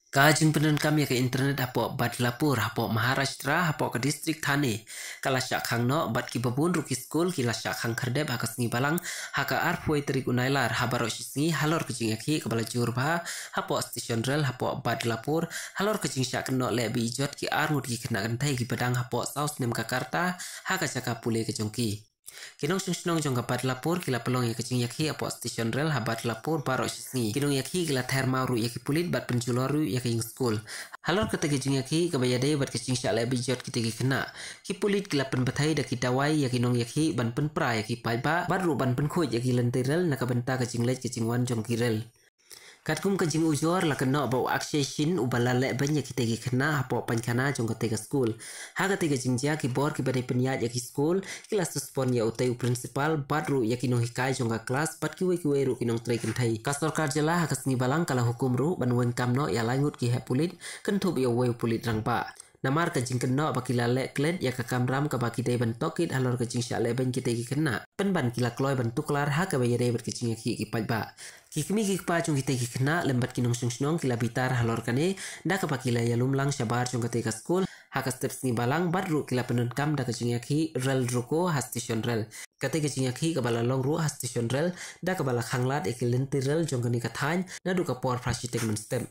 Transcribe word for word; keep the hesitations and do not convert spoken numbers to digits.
Ka jingpyndonkam ïa ka internet hapoh Badlapur, hapoh Maharashtra, hapoh ka district Thane, ka la shah khang noh, bad kiba bun ruh ki skul ki la shah khang khyrdep ha ka sngi Balang, ha ka arphew tarik u Nailar, ha baroh shi sngi, halor ka jingïakhih kaba la jur bha, hapoh station rel, hapoh Badlapur, halor ka jingshah kynnoh leh ba ijot ki ar ngut ki khynnah kynthei kiba dang hapoh saw snem ka rta, ha ka jaka pule ka jong ki. Ki nongshong shnong jong ka Badlapur ki la pynlong ïa ka jingïakhih hapoh station rel ha Badlapur baroh shi sngi. Ki nongïakhih ki la ther maw ruh ïa ki pulit bad pynjulor ruh ïa ka ïing skul. Halor kata ka jingïakhih kaba ïadei bad ka jingshah leh ba ijot kita ki khynnah, ki pulit ki la pynbthei da ki dawai ïa ki nongïakhih ban pynpra ïa ki paidbah bad ruh ban pynkhuid ïa ki lynti rel na ka bynta ka jingleit ka jingwan jong ki rel. Katkum ka jingujor la kynnoh ba u Akshay Shin uba la leh beiñ ïa kita ki khynnah hapoh paikhana jong kata ka skul. Ha kata ka jingjia ki bor kiba dei pynïaid ïa ki skul ki la suspend ïa utei u principal bad ruh ïa ki nonghikai jong ka klas bad kiwei kiwei ruh ki nongtrei kynthei. Ka sorkar jylla ha ka sngi Balang ka la hukum ruh ban weng kam noh ïa lai ngut ki heh pulit kynthup ïa uwei u pulit rangbah. Namar ka jingkynnoh ba ki la leh klet ïa ka kamram kaba ki dei ban tohkit halor ka jingshah leh beiñ kita ki khynnah, pynban ki la kloi ban tuklar ha kaba ïadei bad ka jingïakhih ki paidbah. Ki kmie ki kpa jong kita ki khynnah lem bad ki nongshong shnong ki la bitar halor kane, da kaba ki la ïalum lang shabar jong kata ka skul ha ka step sngi Balang bad ruh ki la pyndonkam da ka jingïakhih rel ruko ha station rel. Kata ka jingïakhih kaba la long ruh ha station rel, da kaba la khanglad ïa ki lynti rel jong kane ka thaiñ naduh ka por phra shiteng mynstep.